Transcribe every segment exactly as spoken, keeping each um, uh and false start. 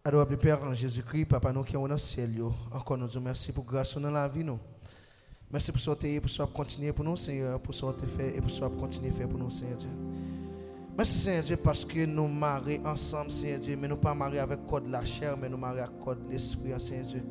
Adorable Père, en Jésus-Christ, Papa nou ki anwo nan syèl yo, ankò nou di w mèsi pou gras ou nan lavi nou. Mèsi pou sa w te ye, pou sa w ap kontinye pou nou, Senyè, pou sa w te fè e pou sa w ap kontinye fè pou nou, Senyè Dye. Mèsi, Senyè Dye, paske nou mare ansanm, Senyè Dye, men nou pa mare avèk kòd lachè, men nou mare ak kòd Lespri an, Senyè Dye.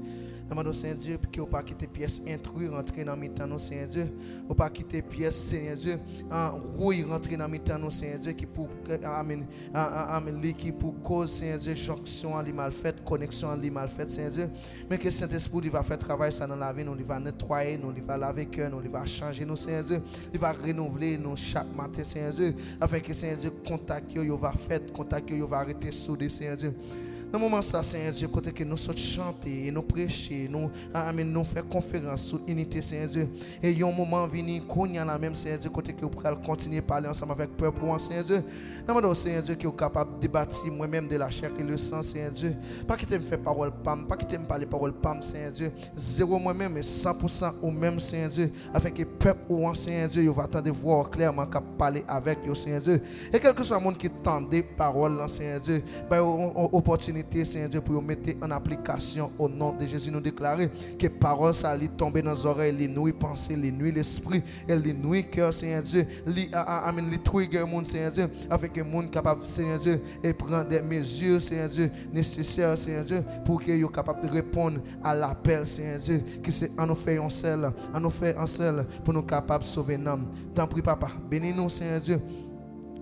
N ap mande w, Senyè Dye, ke w pa kite pyès entri rantre nan mitan nou, Senyè Dye. Ou pa kite pyès, Senyè Dye, an, wouy rantre nan mitan nou, Senyè Dye, ki pou, amèn, an, an, amèn, li ki pou koz, Senyè Dye, jonksyon an li mal fèt, koneksyon an li mal fèt, Senyè Dye. Men ke Sentespri w li va fè travay sa nan lavi nou, li va netwaye nou, li va lave kè nou, li va chanje nou, Senyè Dye. Li va renouvle nou chak maten, Senyè Dye. Afin ke, Senyè Dye, kontak yo, yo va fèt, kontak yo, yo va rete soude, Senyè Dye. Nan moman sa, Senyè Dye, kote ke nou sot chante, e nou preche, nou, a, amèn, nou fè konferans sou inite, Senyè Dye. E yon moman vini kounye a la menm, Senyè Dye, kote ke w pral kontinye pale ansanm avèk pèp ou an, Senyè Dye. N ap mande w, Senyè Dye, ke w kapab debati mwen menm de la chair et le sang, Senyè Dye. Pa kite m fè pawòl pa m, pa kite m pale pawòl pa m, Senyè Dye. Zewo mwen menm e san pou san ou menm, Senyè Dye. Afin ke pèp ou an, Senyè Dye, yo va tande vwa w klèman k ap pale avèk yo, Senyè Dye. E kèlkeswa moun ki tande pawòl lan, Senyè Dye, bay yo yon, yon opòtinite, Senyè Dye, pou yo mete an aplikasyon. O non de Jezi, nou deklare ke pawòl sa li tonbe nan zòrèy, li nwi panse, li nwi lespri, e li nwi kè, Senyè Dye. Li, a, a, amèn, li trigger moun, Senyè Dye, afin ke moun kapab, Senyè Dye, e pran de mezi, Senyè Dye, nesesè, Senyè Dye, pou ke yo kapab reponn a lapèl, Senyè Dye, ki se an nou fè yon sèl, an nou fè yon sèl pou nou kapab sove nanm. Tanpri, Papa, beni nou, Senyè Dye.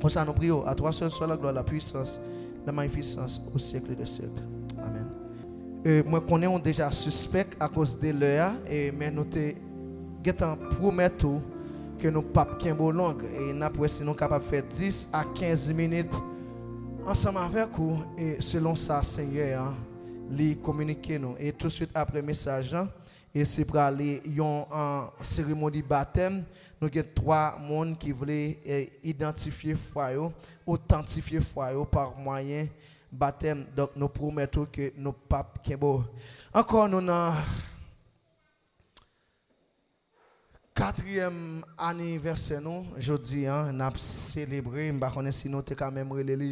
Konsa nou priye w, à toi seul soit la gloire, la puissance, la magnificence au siècle des siècles. Amen. E, mwen konnen w deja sispèk akoz de lè a, e, men nou te gentan pwomèt ou ke nou p ap kenbe w long, e n ap wè si nou kapab fè dis a kenz minit ansanm avèk ou, e selon sa Senyè an li kominike nou. E touswit apre mesaj lan, e se prale yon, an, seremoni batèm. Nou gen twa moun ki vle, e, idantifye fwa yo, otantifye fwa yo pa mwayen batèm. Donk, nou pwomèt ou ke nou p ap kenbe w. Ankò, nou nan katriyèm anivèsè nou jodi a, n ap selebre. M pa konnen si nou te ka menm rele li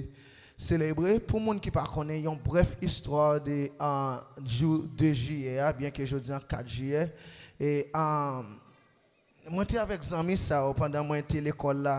selebre. Pou moun ki pa konnen, yon brèf istwa de, a, jou de jiyè a, byen ke jodi a kat jiyè. E, a, mwen te avèk zanmi sa yo pandan mwen te lekòl la.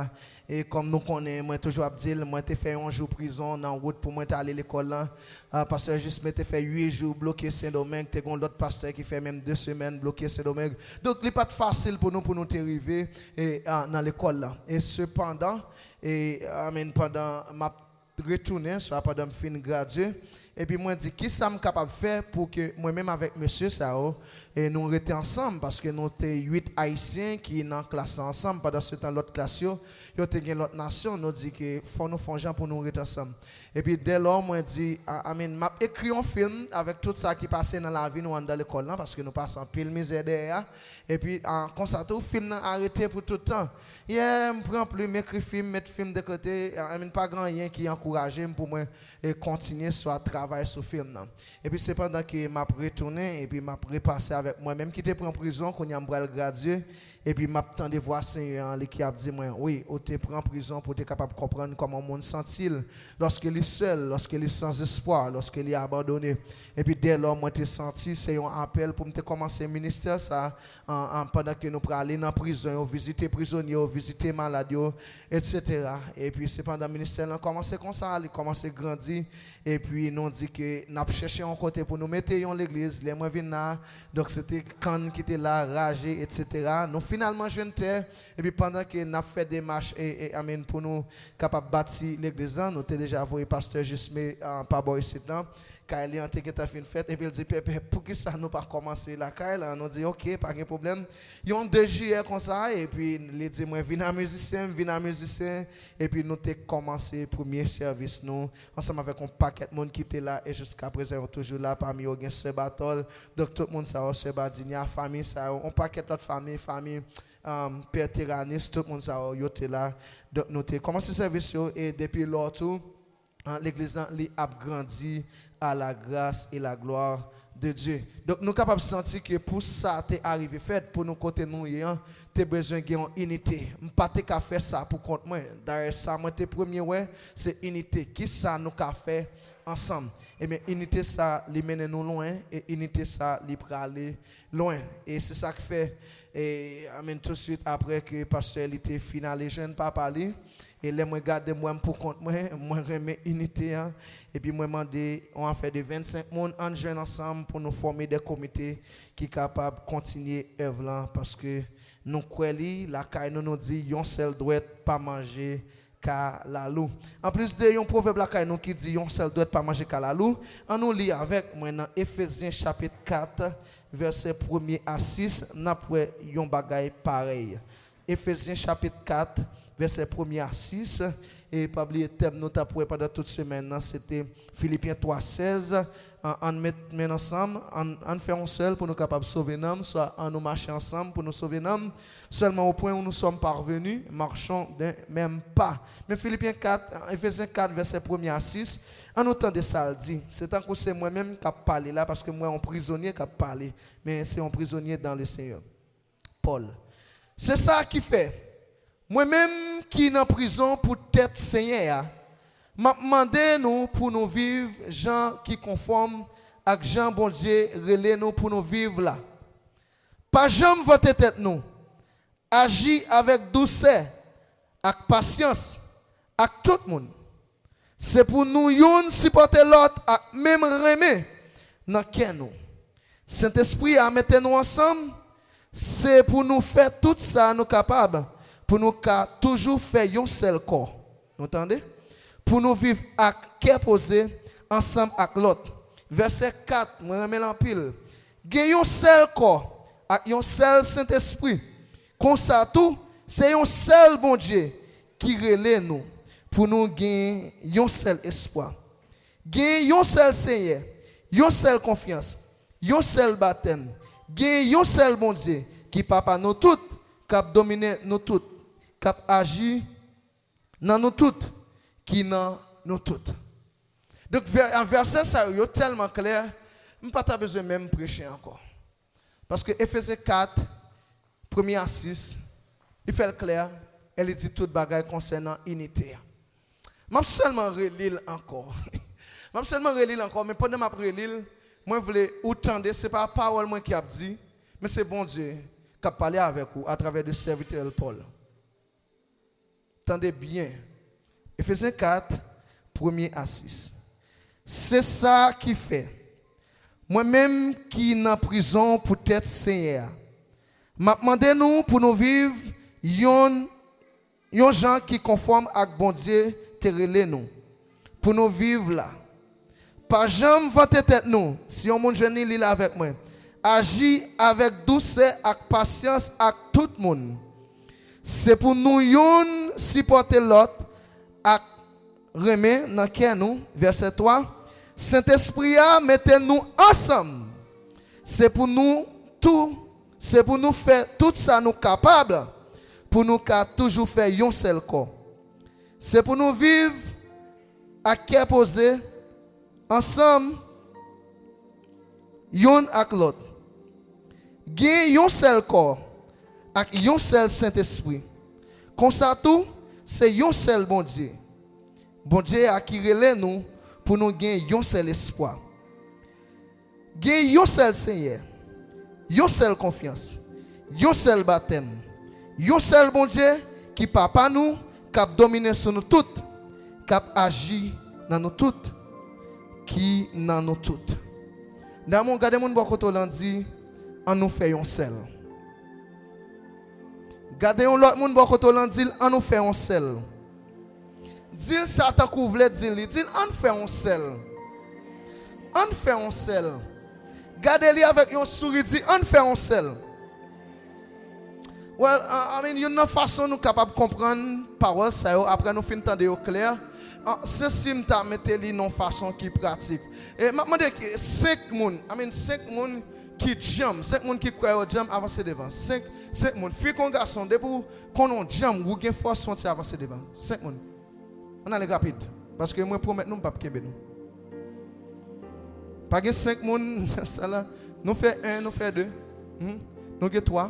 E kòm nou konnen, mwen toujou ap di l, mwen te fè yon jou prizon nan wout pou mwen t ale lekòl lan. A, pastè Jisme te fè uit jou bloke Sendomeng, te gen yon lòt pastè ki fè menm de semèn bloke Sendomeng. Donk, li pa t fasil pou nou, pou nou te rive, e, a, nan lekòl lan. E sepandan, e, amèn, pandan m ap retounen, swa pandan m fin gradye, epi mwen di, kisa m kapab fè pou ke mwen menm avèk mesye sa yo, e nou rete ansanm, paske nou te uit Ayisyen ki nan klas la ansanm. Pandansetan, lòt klas yo, yo te gen lòt nasyon, nou di ke fò nou fè yon jan pou nou ret ansanm. Epi dèlò, mwen di, a, amèn, m ap ekri yon fim avèk tout sa ki pase nan lavi nou anndan lekòl lan, paske nou pase anpil mizè dèyè a. Epi, a, konsa tou, fim nan arete pou tout tan. Yè, m pran plim, m ekri fim, met fim de kote, a, amèn, pa gen anyen ki ankouraje m pou mwen, e, kontinye swa travay sou fim nan. Epi sepandan ke m ap retounen, epi m ap repase avèk mwen menm ki te pran prizon, kounye a m pral gradye, epi m ap tande vwa Senyè an, li ki ap di mwen, wi, ou te pran prizon pou w te kapab konprann kòman yon moun santi l lòske li sèl, lòske li san espwa, lòske li abandone. Epi dèlò, mwen te santi se yon apèl pou m te kòmanse ministè sa, an, an, pandan ke nou prale nan prizon yo, vizite prizonye yo, vizite malad yo, etsetera. Epi sepandan, ministè lan kòmanse konsa, li kòmanse grandi. Epi nou di ke n ap chèche yon kote pou nou mete yon legliz. Lè mwen vin la, donk se te kann ki te la, raje, etsetera. Nou finalman jwenn tè. Epi pandan ke n ap fè demach, e, e, amèn, pou nou kapab bati legliz lan, nou te deja voye pastè Jisme, a, pa bò isit lan. Kay li an te gentan fin fèt, epi l di, "Pèpè, poukisa nou pa kòmanse lakay la?" Nou di, "Oke, pa gen pwoblèm." Yon de jiyè konsa, epi li di mwen, "Vin a mizisyen, vin a mizisyen." Epi nou te kòmanse premye sèvis nou, ansanm avèk yon pakèt moun ki te la, e jiska prezan, yo toujou la, pami yo gen sè Batòl. Donk, tout moun sa yo, sè Badinya, fanmi sa yo, yon pakèt lòt fanmi, fanmi, um, Pè Teranis, tout moun sa yo, yo te la. Donk, nou te kòmanse sèvis yo, e depi lò tou, an, legliz lan, li ap grandi à la grâce et la gloire de Dieu. Donk, nou kapab santi ke pou sa te arive fèt, pou nou kote nou ye an, te bezwen gen yon inite. M pa te ka fè sa pou kont mwen. Dayè, sa mwen te premye wè, se inite. Kisa nou ka fè ansanm? Ebyen, inite sa, li mennen nou lwen, e inite sa, li prale lwen. E se sa k fè, e, I mean, tousuit apre ke pastè li te fin ale jwenn papa li, e lè mwen gade m wè m pou kont mwen, mwen renmen inite an, epi mwen mande yon afè de vennsenk moun, ann jwenn ansanm pou nou fòme de komite ki kapab kontinye èv lan, paske nou kwè li, lakay nou, nou di, yon sèl dwèt pa manje kalalou. Anplis de yon pwovèb lakay nou ki di yon sèl dwèt pa manje kalalou, ann nou li avèk mwen nan Efezyen chapit kat, vèsè premye a sis, n ap wè yon bagay parèy. Efezyen chapit kat, vèsè premye a sis, e pa bliye tèm nou t ap wè pandan tout semèn nan, se te Filipyen twa sèz, an, ann met men ansanm, ann, ann fè yon sèl pou nou kapab sove nanm, swa ann nou mache ansanm pou nou sove nanm, seulement au point où nous sommes parvenus, marchons d'un même pas. Men Filipyen kat, Efezyen kat, vèsè premye a sis, ann nou tande sa l di. Se tankou se mwen menm k ap pale la, paske m wè yon prizonye k ap pale, men se yon prizonye dans le Seigneur. Pòl. Se sa ki fè, mwen menm ki nan prizon poutèt Senyè a, m ap mande nou pou nou viv jan ki konfòm ak jan Bondye rele nou pou nou viv la. Pa janm vante tèt nou. Aji avèk dousè, ak pasyans, ak tout moun. Se pou nou youn sipòte lòt ak menm renmen nan kè nou. Sentespri a mete nou ansanm, se pou nou fè tout sa nou kapab pou nou ka toujou fè yon sèl kò. Nou tande? Pou nou viv ak kè poze ansanm ak lòt. Vèsè kat, mwen renmen l anpil. Gen yon sèl kò ak yon sèl Sentespri. Konsa tou, se yon sèl Bondye ki rele nou pou nou gen yon sèl espwa. Gen yon sèl Senyè, yon sèl konfyans, yon sèl batèm. Gen yon sèl Bondye ki Papa nou tout, k ap domine nou tout, k ap aji nan nou tout, ki nan nou tout. Donk, vè-, vèsè sa yo, yo tèlman klè, m pa ta bezwen menm preche ankò. Paske Efezyen kat, premye a sis, li fè l klè, e li di tout bagay konsènan inite a. M ap sèlman reli l ankò. M ap sèlman reli l ankò, men pandan m ap reli l, mwen vle ou tande, se pa pawòl mwen ki ap di, men se Bondye k ap pale avèk ou atravè de sèvitè l Pòl. Tande byen. Efezyen kat, premye a sis. Se sa ki fè, mwen menm ki nan prizon poutèt Senyè a, m ap mande nou pou nou viv yon, yon jan ki konfòm ak Bondye te rele nou pou nou viv la. Pa janm vante tèt nou. Si yon moun jwenn li, li l avèk mwen. Aji avèk dousè ak pasyans ak tout moun. Se pou nou youn sipòte lòt ak renmen nan kè nou. Vèsè twa. Sentespri a mete nou ansanm. Se pou nou tou, se pou nou fè tout sa nou kapab pou nou ka toujou fè yon sèl kò. Se pou nou viv ak kè poze ansanm youn ak lòt. Gen yon sèl kò ak yon sèl Sentespri. Konsa tou, se yon sèl Bondye. Bondye a ki rele nou pou nou gen yon sèl espwa. Gen yon sèl Senyè, yon sèl konfyans, yon sèl batèm, yon sèl Bondye ki Papa nou, k ap domine sou nou tout, k ap aji nan nou tout, ki nan nou tout. Damou, gade moun bò kote w lan, di, ann nou fè yon sèl. Gade yon lòt moun bò kote w lan, di l, ann nou fè yon sèl. Di l sa tankou w vle di l li. Di l, ann fè yon sèl. Ann fè yon sèl. Gade li avèk yon souri, di, ann fè yon sèl. Well, I, I mean, youn nan fason nou kapab konprann pawòl sa yo, apre nou fin tande yo klè, an, se si m ta mete li nan yon fason ki pratik. E m ap mande ki senk moun, I mean, senk moun ki djanm, senk moun ki kwè yo djanm, avanse devan. Senk, senk moun, fi kon gason, depi w konn w djanm, ou gen fòs, fè yon ti avanse devan. Senk moun. Ann ale rapid, paske mwen pwomèt nou, m p ap kenbe nou. Pa gen senk moun nan sal la. Nou fè en, nou fè de. Hmm? Nou gen twa.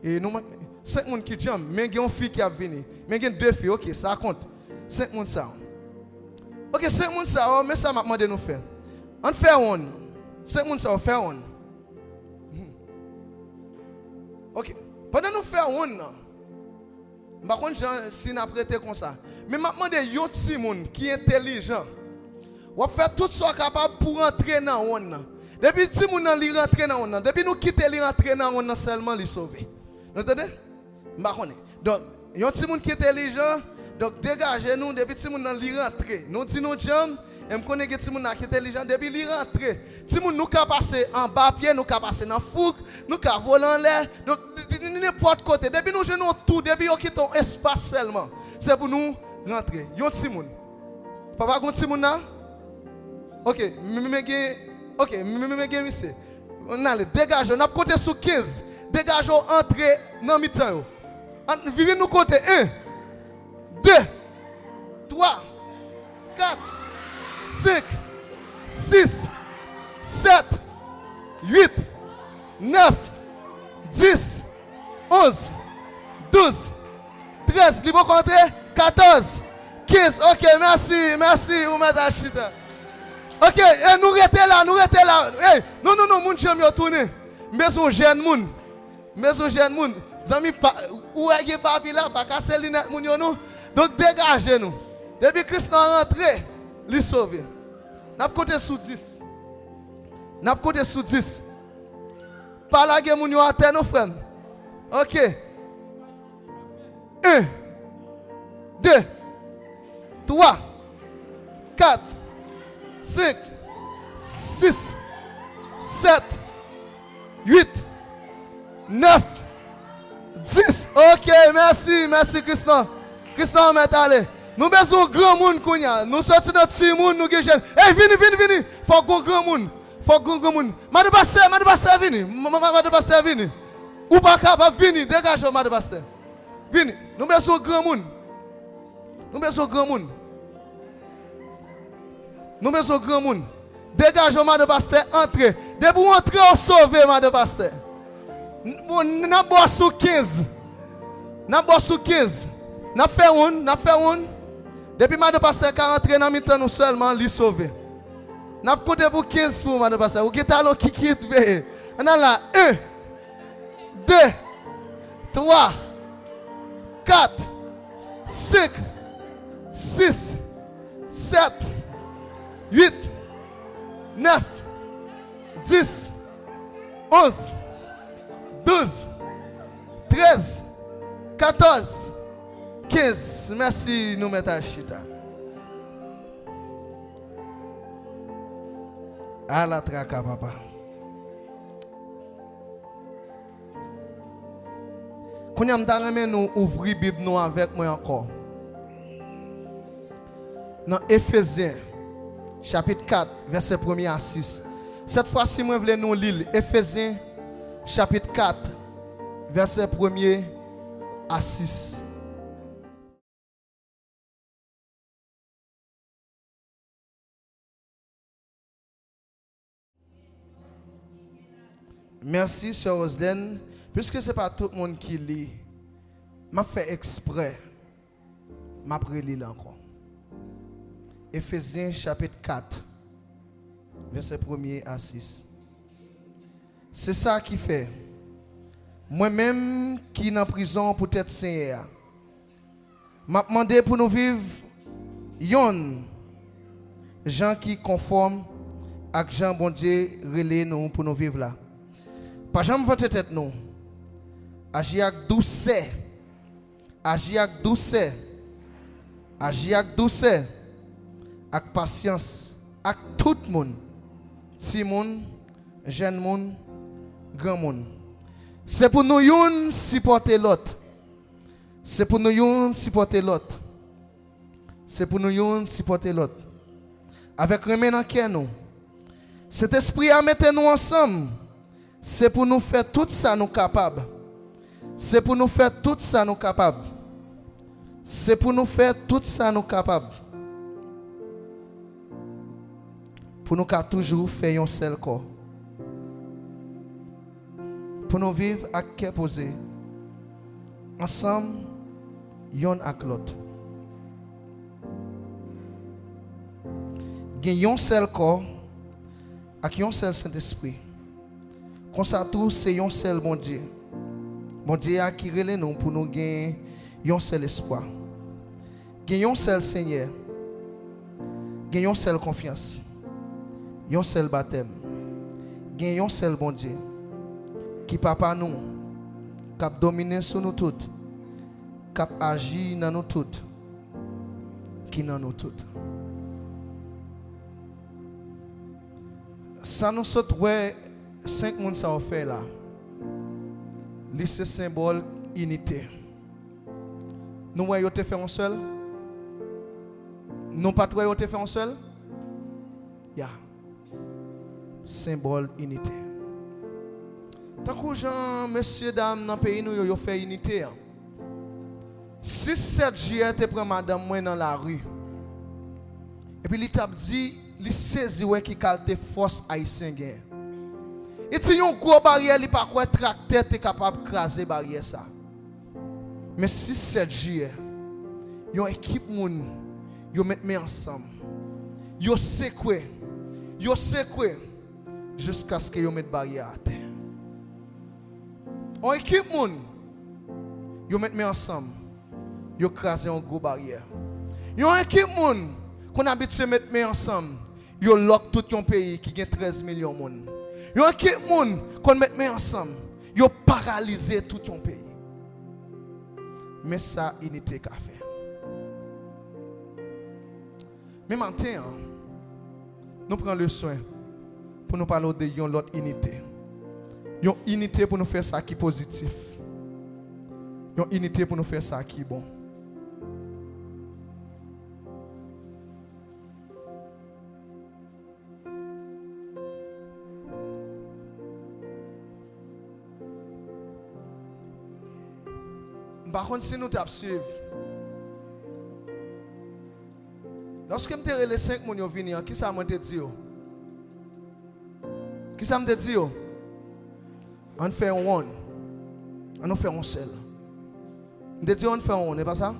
E nou manke senk moun ki djanm, men gen yon fi ki ap vini. Men gen de fi, ok, sa kont. Senk moun sa yo. Ok, senk moun sa yo, men sa m ap mande nou fè. Ann fè wonn. Senk moun sa yo, fè wonn. Hmm. Ok. Pandan nou fè wonn nan, m pa konn jan si n ap rete konsa. Men m ap mande yon timoun ki entelijan. W ap fè tout sa w kapab pou w rantre nan wonn nan. Depi timoun nan li rantre nan wonn nan, depi nou kite li rantre nan wonn nan sèlman, li sove. Nou tande? M pa konnen. Donk, yon timoun ki entelijan, donk degaje nou, depi timoun nan li rantre. Nou di nou djanm, e m konnen gen timoun nan ki entelijan, depi li rantre. Timoun, nou ka pase anba pye, nou ka pase nan fouk, nou ka vole anlè, donk, n-, n-, nenpòt kote. Depi nou jwenn yon tou, depi yo kite yon espas sèlman, se pou nou rantre. Yon timoun. Papa, gon timoun la? Ok, m-, m-, men gen, ok, m-, m-, men gen misye. Ann ale, degaje w, n ap konte sou kenz. Degaje w, antre nan mitan yo. Ann, vin nou konte. En, de, twa, kat, senk, sis, sèt, uit, nèf, dis, onz, douz, trèz, li poko antre, katòz, kenz. Ok, mèsi, mèsi, ou mèt al chita. Ok, e nou rete la, nou rete la. Ey, non, non, non, moun djanm yo tounen. M bezwen yon jèn moun. M bezwen yon jèn moun. Zanmi, pa, ou wè gen papi la, pa kase linèt moun yo, non. Donk, degaje nou. Depi Kristan rantre, li sove. N ap konte sou dis. N ap konte sou dis. Pa lage moun yo atè non, frè m. Ok. En, de, twa, kat, senk, sis, sèt, uit, nèf, dis. Ok, mèsi, mèsi Kristan. Kristan, ou mèt ale. Nou bezwen yon granmoun kounye a. Nou soti nan timoun, nou gen jèn. Ey, vini, vini, vini. Fòk gon granmoun. Fòk gon granmoun. Madan pastè, madan pastè vini. Ma-, ma-, ma-, madan pastè vini. Ou pa kapab vini. Degaje w, madan pastè. Vini. Nou bezwen yon granmoun. Nou bezwen yon granmoun. Nou bezwen yon granmoun. Degaje w, madan pastè, antre. Depi w antre, w sove, madan pastè. N-, bon, n ap ba w sou kenz. N ap ba w sou kenz. N ap fè wonn, n ap fè wonn. Depi madan pastè ka antre nan mitan nou sèlman, li sove. N ap konte pou kenz pou ou, madan pastè. Ou gen talon kikit, veye. Ann al la. En, de, twa, kat, senk, sis, sèt, uit, nèf, dis, onz, douz, trèz, katòz, kenz. Mèsi, nou mèt al chita. Ala traka, papa. Kounye a, m ta renmen nou ouvri Bib nou avèk mwen ankò. Nan Efezyen, chapit kat, vèsè premye a sis. Sèt fwa si, mwen vle nou li l. Efezyen, chapit kat, vèsè premye a sis. Mèsi, sè Roselène. Piske se pa tout moun ki li, m ap fè eksprè, m ap reli l ankò. Efezyen chapit kat, vèsè premye a sis. Se sa ki fè, mwen menm ki nan prizon poutèt Senyè a, m ap mande pou nou viv yon jan ki konfòm ak jan Bondye rele nou pou nou viv la. Pa janm vante tèt nou. Aji ak dousè. Aji ak dousè. Aji ak dousè. Ak pasyans. Ak tout moun. Timoun, jèn moun, granmoun. Se pou nou youn sipòte lòt. Se pou nou youn sipòte lòt. Se pou nou youn sipòte lòt. Avèk renmen nan kè nou. Sentespri a mete nou ansanm. Se pou nou fè tout sa nou kapab. Se pou nou fè tout sa nou kapab. Se pou nou fè tout sa nou kapab. pou nou ka toujou fè yon sèl kò, pou nou viv ak kè poze, ansanm, yonn ak lòt. Gen yon sèl kò ak yon sèl Sentespri. Konsa tou, se yon sèl Bondye. Bondye a ki rele nou pou nou gen yon sèl espwa. Gen yon sèl Senyè. Gen yon sèl konfyans. Yon sèl batèm. Gen yon sèl Bondye. Ki Papa nou, k ap domine sou nou tout, k ap aji nan nou tout, ki nan nou tout. Sa nou sot wè senk moun sa yo fè la, li se senbòl inite. Nou wè yo te fè yon sèl? Nou pa t wè yo te fè yon sèl? Ya. Senbòl inite. Tankou jan mesye dam nan peyi nou yo, yo fè inite an. Sis, sèt jiyè te pran madanm mwen nan lari. Epi li t ap di, li sezi wè ki kalte fòs Ayisyen gen. Li di yon gwo baryè, li pa kwè traktè te kapab kraze baryè sa. Men sis, sèt jiyè, yon ekip moun, yo met men ansanm. Yo sekwe, yo sekwe, jiskaske yo met baryè atè. Yon ekip moun, yo met men ansanm, yo kraze yon gwo baryè. Yon ekip moun konn abitye met men ansanm, yo lòk tout yon peyi ki gen trèz milyon moun. Yon ekip moun konn met men ansanm, yo paralize tout yon peyi. Men sa inite ka fè. Men maten an, nou pran leswen pou nou pale de yon lòt inite. Yon inite pou nou fè sa ki pozitif. Yon inite pou nou fè sa ki bon. M pa konn si nou t ap swiv. Lòske m te rele senk moun yo vini an, kisa mwen te di yo? Kisa m te di yo? Ann fè yon wonn. Ann nou fè yon sèl. M te di yo ann fè yon wonn, e pa sa?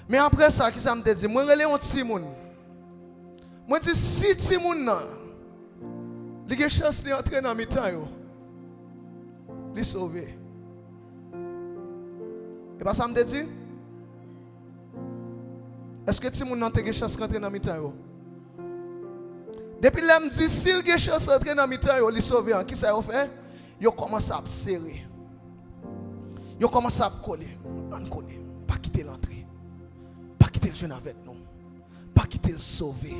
Men apre sa, kisa m te di? Mwen rele yon timoun. Mwen di, si timoun nan, li gen chans li antre nan mitan yo, li sove. E pa sa m te di? Èske timoun nan te gen chans rantre nan mitan yo? Depi lè m di, si l gen chans rantre nan mitan yo, li sove an, kisa yo fè? Yo kòmanse ap sere. Yo kòmanse ap kole. Ann kole. Pa kite l antre. Pa kite l jwenn avèk nou. Pa kite l sove.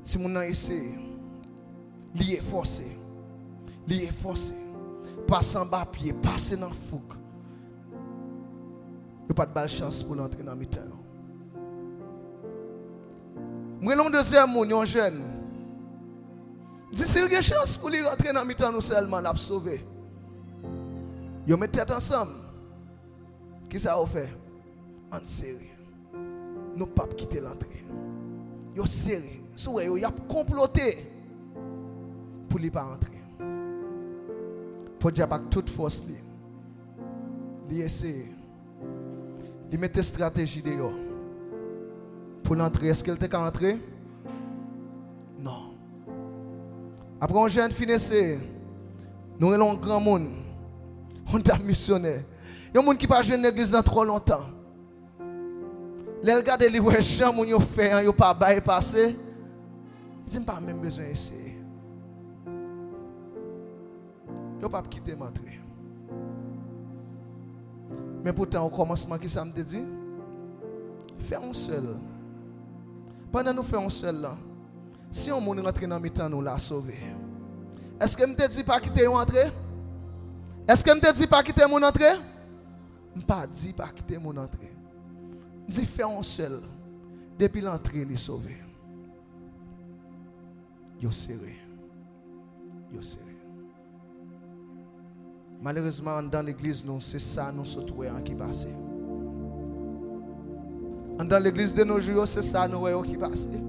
Timoun nan eseye. Li efòse. Li efòse. Pase anba pye, pase nan fouk. Yo pa t ba l chans pou l antre nan mitan yo. M rele yon dezyèm moun, yon jèn. M di, si l gen chans pou li rantre nan mitan nou sèlman, l ap sove. Yo met tèt ansanm. Kisa yo fè? Ann sere. Nou p ap kite l antre. Yo sere. Si w wè yo, y ap konplote pou li pa antre. Podyab ak tout fòs li, li eseye. Li mete estrateji deyò pou l antre. Èske l te ka antre? Non. Apre yon jèn fin eseye, nou rele yon granmoun, yon dam misyonè, yon moun ki pa jwenn legliz nan twò lontan. Lè l gade, li wè jan moun yo fè an, yo pa bay pase. Li di, m pa menm bezwen eseye. Yo p ap kite m antre. Men poutan, okòmansman, kisa m te di? Fè yon sèl. Pandan nou fè yon sèl lan, si yon moun rantre nan mitan nou, l a sove. Èske m te di pa kite yo antre? Èske m te di pa kite moun antre? M pa di pa kite moun antre. M di fè yon sèl. Depi l antre, li sove. Yo sere. Yo sere. Malerezman, anndan legliz nou, se sa nou sot wè an ki pase. Anndan legliz de nos jours yo, se sa nou wè yo ki pase.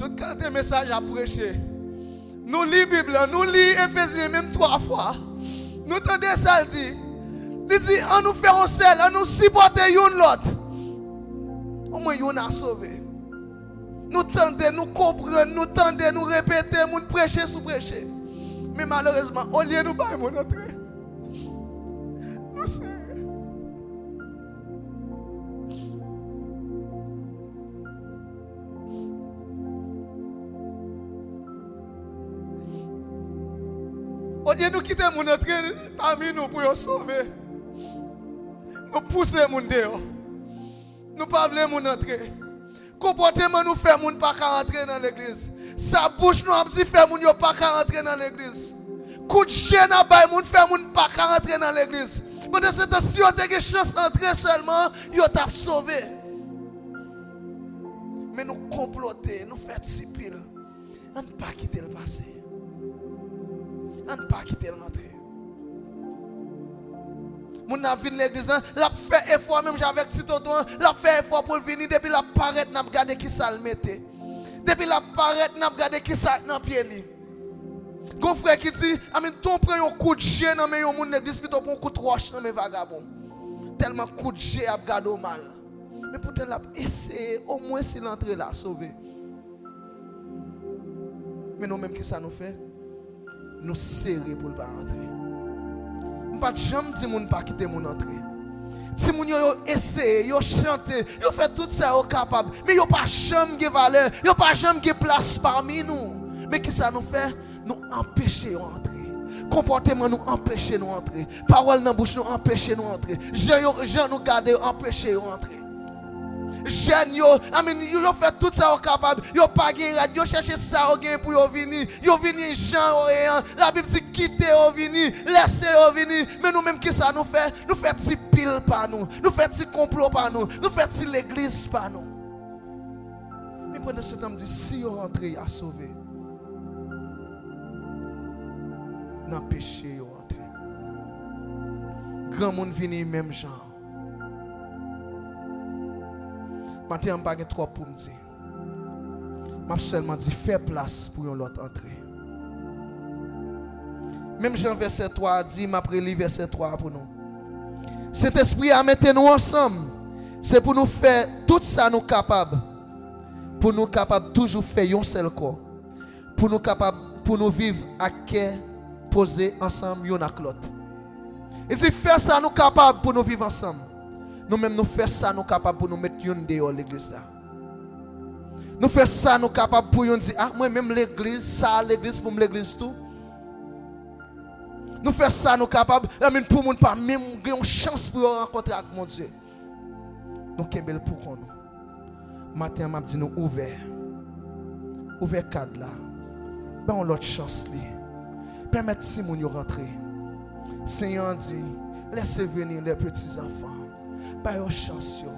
Tout kalite mesaj ap preche. Nou li Bib lan, nou li Efezyen menm twa fwa. Nou tande sa l di. Li di, ann nou fè yon sèl, ann nou sipòte youn lòt. Omwen youn a sove. Nou tande, nou konprann, nou tande, nou repete, moun preche sou preche. Men malerezman, olye nou bay moun antre, nou sere. Olye nou kite moun antre pami nou pou yo sove, nou pouse moun deyò. Nou pa vle moun antre. Konpòteman nou fè moun pa ka antre nan legliz. Sa bouch nou ap di fè moun yo pa ka antre nan legliz. Kout je n ap bay moun fè moun pa ka antre nan legliz. Pandansetan, si yo te gen chans antre sèlman, yo t ap sove. Men nou konplote, nou fè ti pil. Ann pa kite l pase. Ann pa kite l rantre. Moun nan ap vin legliz lan, l ap fè efò menm jan avèk ti tonton an, l ap fè efò pou l vini, depi l ap parèt, n ap gade kisa l mete. Depi l ap parèt, n ap gade kisa k nan pye li. Gon frè ki di, amen, tan w pran yon kout je nan men yon moun legliz, pito w pran yon kout wòch nan men vagabon. Tèlman kout je ap gade w mal. Men poutan l ap eseye, omwen si l antre, l a sove. Men nou menm, kisa nou fè? Nou sere pou l pa antre. M pa t janm di moun pa kite moun antre. Timoun yo, yo eseye, yo chante, yo fè tout sa yo kapab, men yo pa janm gen valè, yo pa janm gen plas pami nou. Men kisa nou fè? Nou anpeche yo antre. Konpòteman nou anpeche nou antre. Pawòl nan bouch nou anpeche nou antre. Jan yo, jan nou gade yo anpeche yo antre. Jèn yo, amen, yo, yo fè tout sa yo kapab. Yo pa gen rad, yo chèche sa yo gen pou yo vini. Yo vini jan yo ye an. Labib di, kite yo vini, lèse yo vini. Men nou menm, kisa nou fè? Nou fè ti pil pa nou. Nou fè ti konplo pa nou. Nou fè ti legliz pa nou. Men pandansetan, m di, si yo rantre, y a sove. N anpeche yo rantre. Granmoun vini menm jan. Maten an, m pa gen twòp pou m di. M ap sèlman di, fè plas pou yon lòt antre. Menm jan vèsè twa a di, m ap reli vèsè twa a pou nou. Sentespri a mete nou ansanm. Se pou nou fè tout sa nou kapab, pou nou kapab toujou fè yon sèl kò, pou nou kapab, pou nou viv ak kè poze ansanm youn ak lòt. Li di, fè sa nou kapab pou nou viv ansanm. Nou menm, nou fè sa nou kapab pou nou met youn deyò legliz la. Nou fè sa nou kapab pou youn di, a, mwen menm legliz, sa a legliz pou m legliz tou. Nou fè sa nou kapab, amen, pou moun pa menm gen yon chans pou yo rankontre ak Bondye. Nou kenbe l pou kont nou. Maten an, m ap di nou ouvè. Ouvè kad la. Bay yon lòt chans li. Pèmèt timoun yo rantre. Senyè an di, laissez venir les petits enfants. Ba yo chans yo.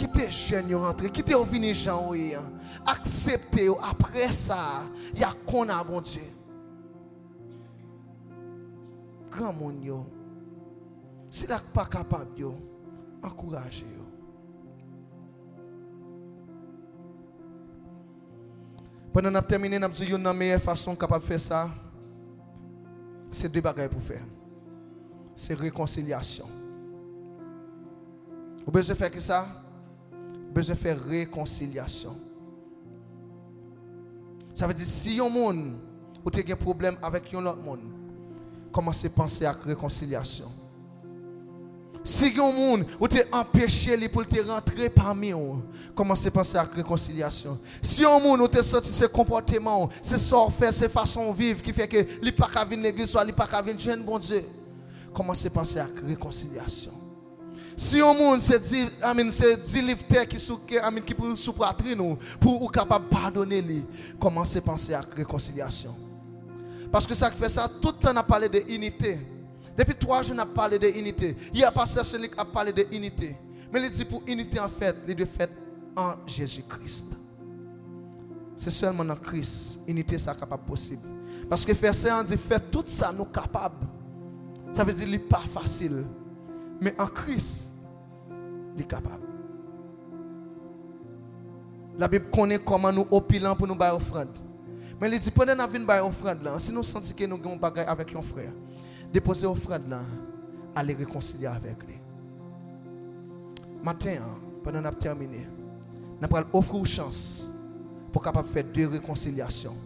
Kite jèn yo rantre. Kite yo vini jan yo ye an. Aksepte yo. Apre sa, y a konn a Bondye. Granmoun yo. Sila k pa kapab yo, ankouraje yo. Pandan n ap tèmine, n ap di youn nan meyè fason w kapab fè sa, se de bagay pou fè. Se rekonsilyasyon. Ou bezwen fè kisa? Ou bezwen fè rekonsilyasyon. Sa vle di, si yon moun, ou te gen pwoblèm avèk yon lòt moun, kòmanse panse ak rekonsilyasyon. Si yon moun, ou te anpeche li pou l te rantre pami w, kòmanse panse ak rekonsilyasyon. Si yon moun, ou te santi se konpòteman w, se sa w fè, se fason w viv ki fè ke li pa ka vin legliz, swa li pa ka vin jwenn Bondye, kòmanse panse ak rekonsilyasyon. Si yon moun se di, amin, se di liv tè ki sou kè, amin, ki pou sou pwatrin ou, pou ou kapab padone li, kòmanse panse ak rekonsilyasyon. Paske sa k fè sa, tout tan n ap pale de inite. Depi twa jou n ap pale de inite. Yè, pastè Selik ap pale de inite. Men li di pou inite an fèt, li dwe fèt an Jezi Kris. Se sèlman nan Kris inite sa kapab posib. Paske vèsè an di, fè tout sa nou kapab. Sa vle di li pa fasil. Men an Kris, li kapab. Labib konnen kòman nou opilan pou nou bay ofrann. Men li di, pandan n ap vin bay ofrann lan, si nou santi ke nou gen yon bagay avèk yon frè, depoze ofrann lan, ale rekonsilye avèk li. Maten an, pandan n ap tèmine, n ap pral ofri w chans pou w kapab fè de rekonsilyasyon.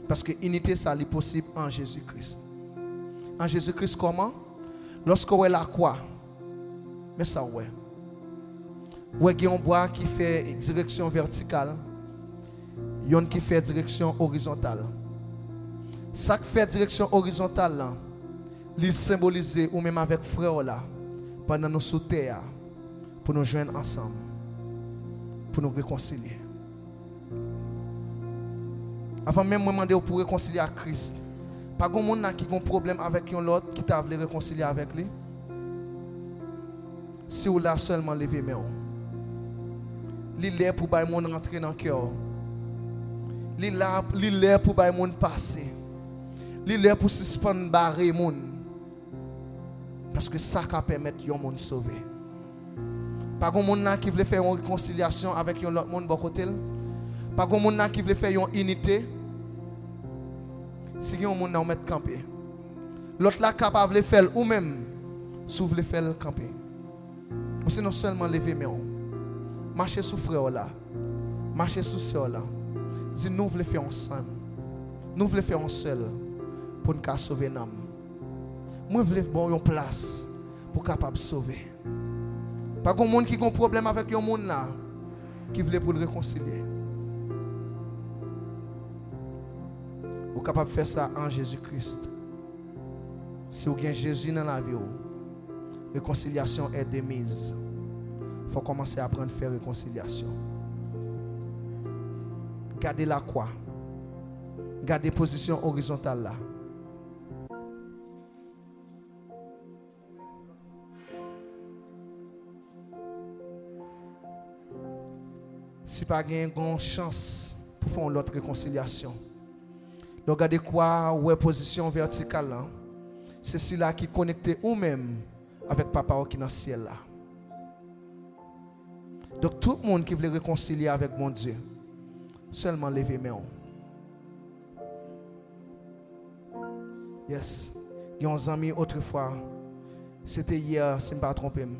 Paske inite sa, li posib an Jezi Kris. An Jezi Kris kòman? Lòske w wè lakwa, men sa w wè. W wè gen yon bwa ki fè direksyon vètikal, yonn ki fè direksyon orizontal. Sa k fè direksyon orizontal lan, li senbolize ou menm avèk frè w la, pandan nou sou tè a, pou nou jwenn ansanm, pou nou rekonsilye. Avan menm mwen mande w pou w rekonsilye ak Kris, pa gen moun la ki gen yon pwoblèm avèk yon lòt ki ta vle rekonsilye avèk li? Si w la sèlman, leve men w. Li lè pou bay moun rantre nan kè w. Li la, li lè pou bay moun pase. Li lè pou sispann bare moun. Paske sa ka pèmèt yon moun sove. Pa gen moun la ki vle fè yon rekonsilyasyon avèk yon lòt moun bò kote l? Pa gen moun la ki vle fè yon inite? Si gen yon moun la, ou mèt kanpe. Lòt la ka pa vle fè l, ou menm, si w vle fè l, kanpe. Ou sinon sèlman leve men w. Mache sou frè w la. Mache sou sè w la. Di, nou vle fè yon sèl. Nou vle fè yon sèl pou n ka sove nanm. Mwen vle ba w yon plas pou w kapab sove. Pa gen moun ki gen pwoblèm avèk yon moun la ki vle pou l rekonsilye. Ou kapab fè sa an Jezi Kris. Si w gen Jezi nan lavi w, rekonsilyasyon è de miz. Fò w kòmanse aprann fè rekonsilyasyon. Gade lakwa. Gade pozisyon orizontal la. Si pa gen, gen yon chans pou fè yon lòt rekonsilyasyon. Lè w gade kwa, ou wè pozisyon vètikal lan, se sila ki konekte ou menm avèk Papa w ki nan syèl la. Donk, tout moun ki vle rekonsilye avèk Bondye, sèlman leve men w. Yes. Gen yon zanmi otrefwa, se te yè, si m pa twonpe m,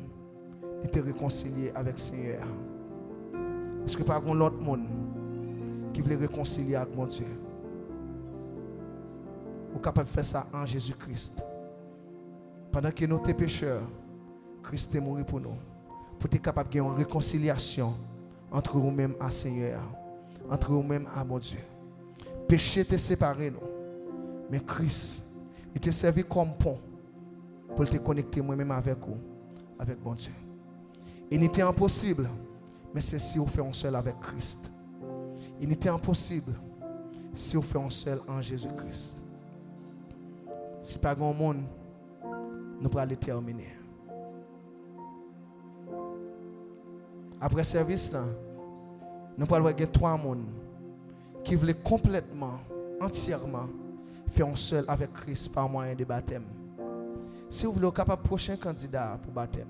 li te rekonsilye avèk Senyè a. Èske pa gen lòt moun ki vle rekonsilye ak Bondye? Ou kapab fè sa an Jezi Kris. Pandan ke nou te pechè, Kris te mouri pou nou, pou te kapab gen yon rekonsilyasyon ant ou menm a Senyè a, ant ou menm a Bondye. Peche te separe nou, men Kris, li te sèvi kòm pon pou l te konekte mwen menm avèk ou, avèk Bondye. Inite an posib, men se si w fè yon sèl avèk Kris. Inite an posib si w fè yon sèl an Jezi Kris. Si pa gen yon moun, nou prale tèmine. Apre sèvis lan, nou pral wè gen twa moun ki vle konplètman, antyèman, fè yon sèl avèk Kris pa mwayen de batèm. Si w vle, w kapab pwochen kandida a pou batèm.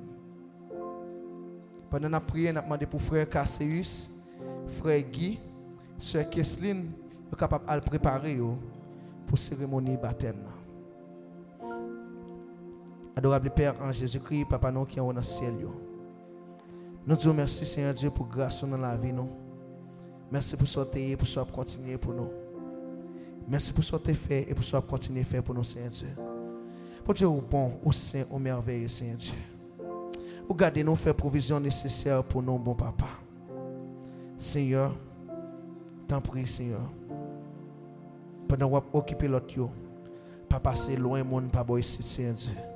Pandan n ap priye, n ap mande pou frè Cassius, frè Guy, sè Keslin, yo kapab al prepare yo pou seremoni batèm nan. Adorable Père en Jésus-Christ, Papa nou ki anwo nan syèl yo. Nou di w mèsi, Senyè Dye, pou gras ou nan lavi nou. Mèsi pou sa w te ye, pou sa w ap kontinye pou nou. Mèsi pou sa w te fè e pou sa w ap kontinye fè pou nou, Senyè Dye. Bondye, ou bon, ou sen, ou mèveye, Senyè Dye. Ou gade nou, fè pwovizyon nesesè pou nou, bon Papa. Senyè, tanpri, Senyè, pandan w ap okipe lòt yo, pa pase lwen moun pa bò isit, Senyè Dye,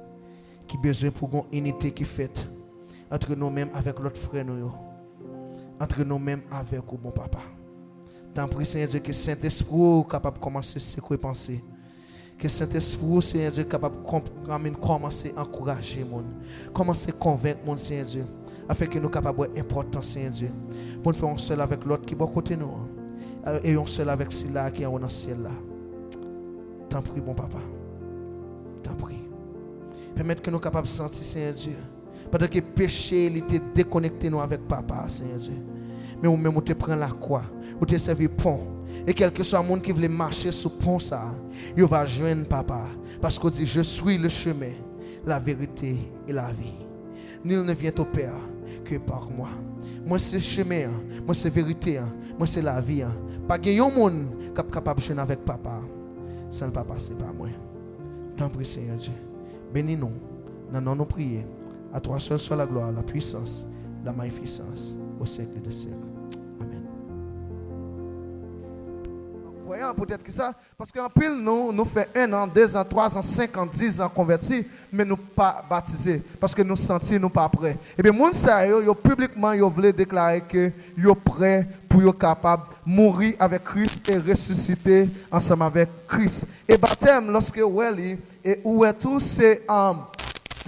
ki bezwen pou gon inite ki fèt antre nou menm avèk lòt frè nou yo, antre nou menm avèk ou, bon Papa. Tanpri, Senyè Dye, ke Sentespri w kapab kòmanse sekwe panse. Ke Sentespri w, Senyè Dye, kapab konp-, anmen kòmanse ankouraje moun, kòmanse konvenk moun, Senyè Dye, afenke nou kapab wè enpòtans, Senyè Dye, pou n fè yon sèl avèk lòt ki bò kote nou an, e yon sèl avèk sila ki anwo nan syèl la. Tanpri, bon Papa. Tanpri. Pèmèt ke nou kapab santi, Senyè Dye, pandan ke peche, li te dekonekte nou avèk Papa a, Senyè Dye. Men ou menm, ou te pran lakwa, ou te sèvi pon. E kèlkeswa moun ki vle mache sou pon sa a, yo va jwenn Papa a, paske w di, "Je suis le chemin, la vérité et la vie. Nul ne vient au Père que par moi." Mwen se chemen an, mwen se verite an, mwen se lavi an. Pa gen yon moun k ap kapab jwenn avèk Papa a san l pa pase pa mwen. Tanpri, Senyè Dye, beni nou. Nan non nou priye. À toi seul soit la gloire, la puissance, la magnificence, au siècle des siècles. Amen. Kwè an, poutèt ki sa? Paske anpil nou, nou fè un an, deux ans, trois ans, cinq ans, dix ans konvèti, men nou pa batize, paske nou santi nou pa prè. Ebyen, moun sa yo, yo piblikman, yo vle deklare ke yo prè pou yo kapab mouri avèk Kris e resisite ansanm avèk Kris. E batèm, lòske w wè li, e ou wè tou, se, um,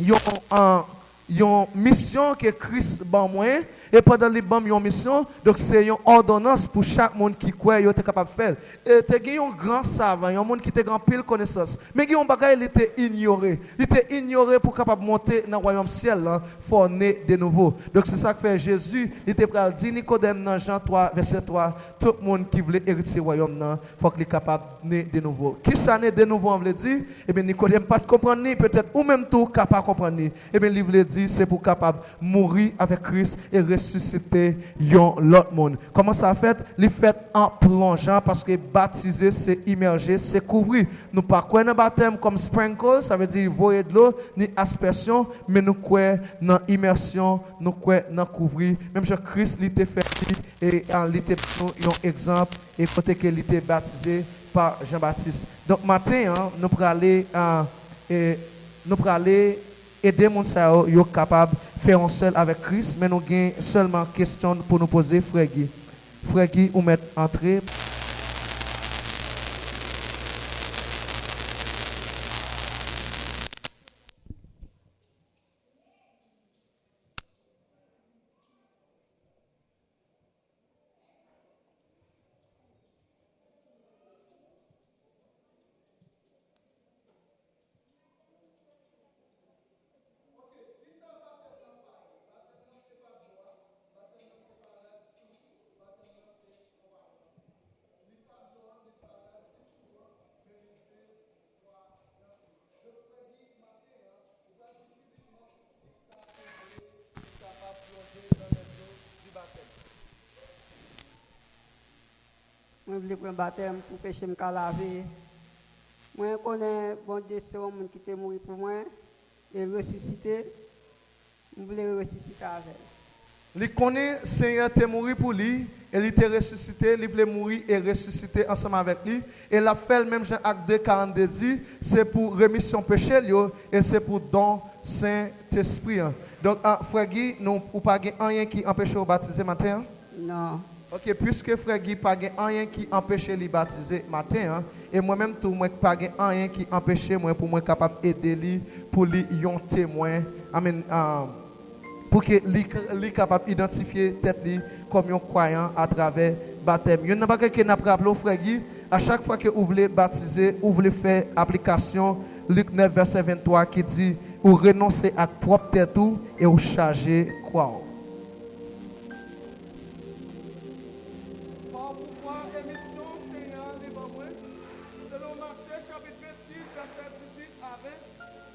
yon, um, yon misyon ke Kris ban mwen, e pandan li ban m yon misyon, donk se yon òdonans pou chak moun ki kwè yo te kapab fè l. E te gen yon gran savan, yon moun ki te gen anpil konesans, men gen yon bagay li te inyore. Li te inyore pou kapab monte nan wayòm syèl lan, fò w ne de nouvo. Donk se sa k fè Jezi, li te pral di Nikodèm nan Jan twa, vèsè twa, tout moun ki vle eritye wayòm nan, fòk li kapab ne de nouvo. Kisa ne de nouvo an vle di? Ebyen, Nikodèm pa t konprann li, petèt ou menm tou ka pa konprann li. Ebyen, li vle di se pou w kapab mouri avèk Kris e resisite yon lòt moun. Kòman sa fèt? Li fèt an plonjan, paske batize se imèje, se kouvri. Nou pa kwè nan batèm kòm sprinkle, sa vle di voye dlo, ni aspèsyon, men nou kwè nan imèsyon, nou kwè nan kouvri. Menm jan Kris li te fè li, e, a, li te ban nou yon egzanp, e kote ke li te batize pa Jan Batis. Donk, maten an, nou prale, a, e, nou prale ede moun sa yo, yo kapab fè yon sèl avèk Kris, men nou gen sèlman kesyon pou nou poze Frè Guy. Frè Guy, ou mèt antre. Mwen vle pran batèm pou peche m ka lave. Mwen konnen Bondye se yon moun ki te mouri pou mwen e l resisite. M vle resisite avè l. Li konnen Senyè te mouri pou li e li te resisite, li vle mouri e resisite ansanm avèk li, e l ap fè l menm jan Ak de karannde di, se pou remisyon peche l yo e se pou don Sentespri an. Donk, a, Frè Guy, nou, ou pa gen anyen ki anpeche w batize maten an? Non. Ok, piske Frè Guy pa gen anyen ki anpeche li batize maten an, e mwen menm tou, mwen pa gen anyen ki anpeche mwen pou mwen kapab ede li, pou li yon temwen, I mean, um, pou ke li, li kapab idantifye tèt li kòm yon kwayan atravè batèm. Youn nan bagay ke n ap raple w, Frè Guy, a chak fwa ke ou vle batize, ou vle fè aplikasyon Lik nèf vèsè venntwa ki di, ou renonse ak pwòp tèt ou e ou chaje kwa w. Pa pouvwa e misyon Senyè a li ban mwen, selon Matye chapit vennsis, vèsè dizuit a ven,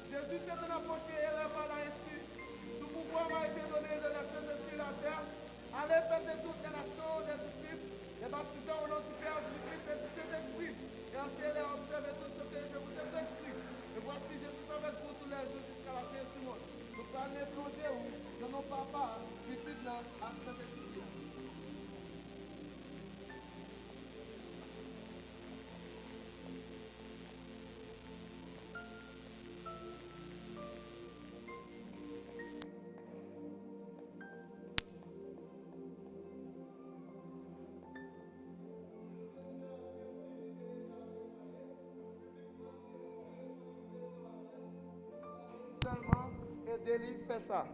Jésus s'étant approché, il leur parla ainsi, Tout pouvoir m'a été donné dans les cieux et sur la terre. Allez, faites de toutes les nations des disciples, les baptisant au nom du Père, du Fils et du Saint-Esprit, et enseignez-les à observer tout ce que je vous ai prescrit. Et voici, je suis avec vous tous les jours jusqu'à la fin du monde. Nou pral plonje, wi, nan non Papa a, Pitit la, ak Sentespri a. Sèlman ede li fè sa.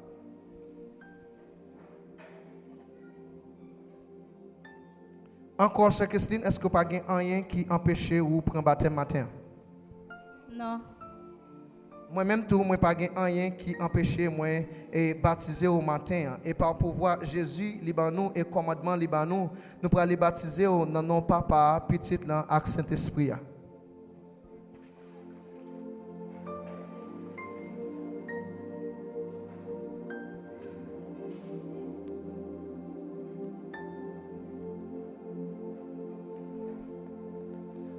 Ankò, Sè Kesline, èske w pa gen anyen ki anpeche ou pran batèm maten an? Non. Mwen menm tou, mwen pa gen anyen ki anpeche mwen e batize w maten an. E pa pouvwa Jezi li ban nou e kòmandman li ban nou, nou prale batize w nan non Papa a, Pitit lan ak Sentespri a.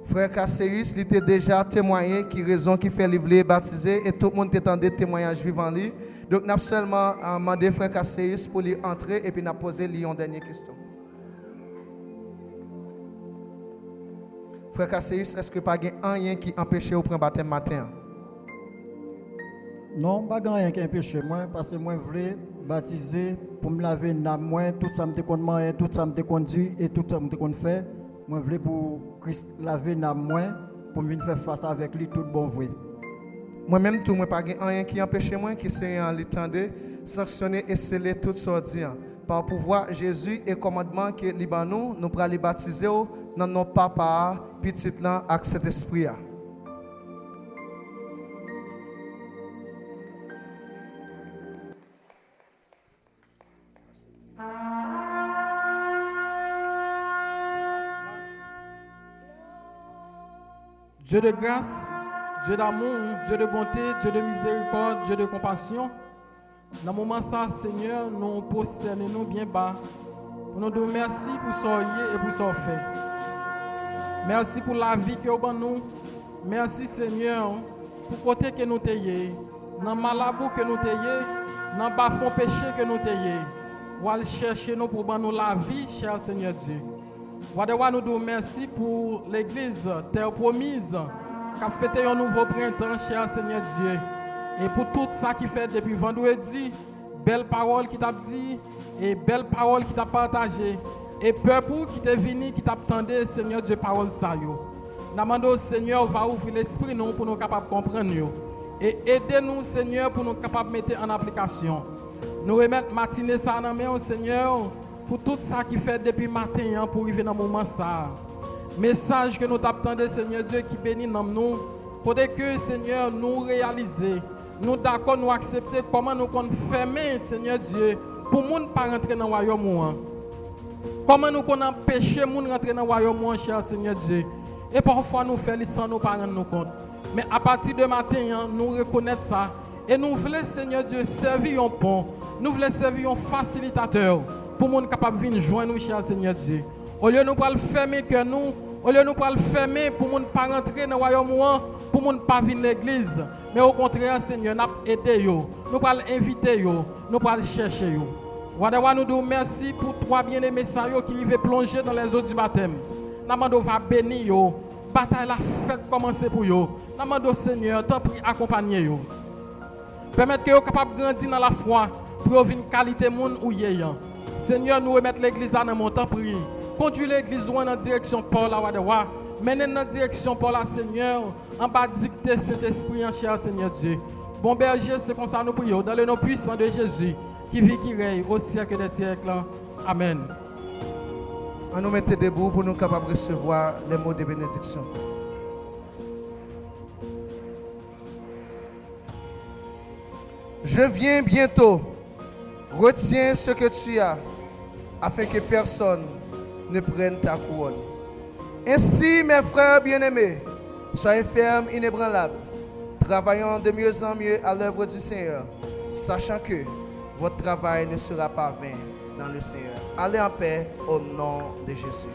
Frè Kaseyis, li te deja temwaye ki rezon ki fè li vle batize, e tout moun te tande temwayaj vivan li. Donk, n ap sèlman, ah, mande Frè Kaseyis pou li antre, epi n ap poze li yon dènye kesyon. Frè Kaseyis, èske pa gen anyen ki anpeche w pran batèm maten an? Non, pa gen anyen ki anpeche mwen, paske mwen vle batize pou m lave nanm mwen, tout sa m te konn manyen, tout sa m te konn di, e tout sa m te konn fè. Mwen vle pou Kris lave nanm mwen, pou m vin fè fas avèk li tout bon vre. Mwen menm tou, mwen pa gen anyen ki anpeche mwen, ke Senyè an li tande, sanksyone e sele tout sa w di an. Pa pouvwa Jezi e kòmandman ke li ban nou, nou prale batize w nan non Papa a, Pitit lan ak Sentespri a. Dieu de grâce, Dieu d'amour, Dieu de bonté, Dieu de miséricorde, Dieu de compassion. Nan moman sa, Senyè, nou pwostène nou byen ba pou nou di w mèsi pou sa w ye e pou sa w fè. Mèsi pou lavi ke w ban nou. Mèsi, Senyè, pou kote ke nou te ye, nan malabou ke nou te ye, nan bafon peche ke nou te ye. W al chèche nou pou w ban nou lavi, chè Senyè Dye. Wa dè wa, nou di w mèsi pou legliz Terre Promise k ap fete yon nouvo prentan, chè Senyè Dye. E pou tout sa ki fèt depi vandredi, bèl pawòl ki t ap di, e bèl pawòl ki t ap pataje, e pèp ou ki te vini, ki t ap tande, Senyè Dye, pawòl sa yo. N a mande w, Senyè, w va ouvri lespri nou pou nou kapab konprann yo, e ede nou, Senyè, pou nou kapab mete an aplikasyon. Nou remèt matine sa a nan men w, Senyè, pou tout sa ki fèt depi maten an pou rive nan moman sa a. Mesaj ke nou t ap tande, Senyè Dye, ki beni nanm nou, kote ke, Senyè, nou reyalize, nou dakò, nou aksepte kòman nou konn fèmen, Senyè Dye, pou moun pa rantre nan wayòm ou an. Kòman nou konn anpeche moun rantre nan wayòm ou an, chè Senyè Dye. E pafwa nou fè li san nou pa rann nou kont. Men apati de maten an, nou rekonèt sa. E nou vle, Senyè Dye, sèvi yon pon. Nou vle sèvi yon fasilitatè pou moun kapab vin jwenn ou, chè Senyè Dye. Olye nou pral fèmen kè nou, olye nou pral fèmen pou moun pa rantre nan wayòm ou an, pou moun pa vin legliz, men okontrè, Senyè, n ap ede yo. Nou pral envite yo, nou pral chèche yo. Wa dè wa, nou di w mèsi pou twa byeneme sa yo ki rive plonje dans les eaux du baptême. N a mande w va beni yo. Batay la fèk kòmanse pou yo. N a mande w, Senyè, tanpri, akonpanye yo. Pèmèt ke yo kapab grandi nan lafwa pou yo vin kalite moun ou ye an. Senyè, nou remèt legliz la nan men w, tanpri. Kondui legliz ou an nan direksyon pa w la, Wa dè wa. Mennen n nan direksyon pa w la, Senyè, anba dikte Sentespri an, chè Senyè Dye. Bon Bèje, se konsa nou priye w, dans le nom puissant de Jésus, qui vit, qui règne au siècle des siècles. Amèn. An nou mete debou pou nou kapab resevwa les mots de bénédiction. Je viens bientôt. Retiens ce que tu as, afin que personne ne prenne ta couronne. Ainsi, mes frères bien-aimés, soyez fermes, inébranlables, travaillant de mieux en mieux à l'œuvre du Seigneur, sachant que votre travail ne sera pas vain dans le Seigneur. Allez en paix au nom de Jésus.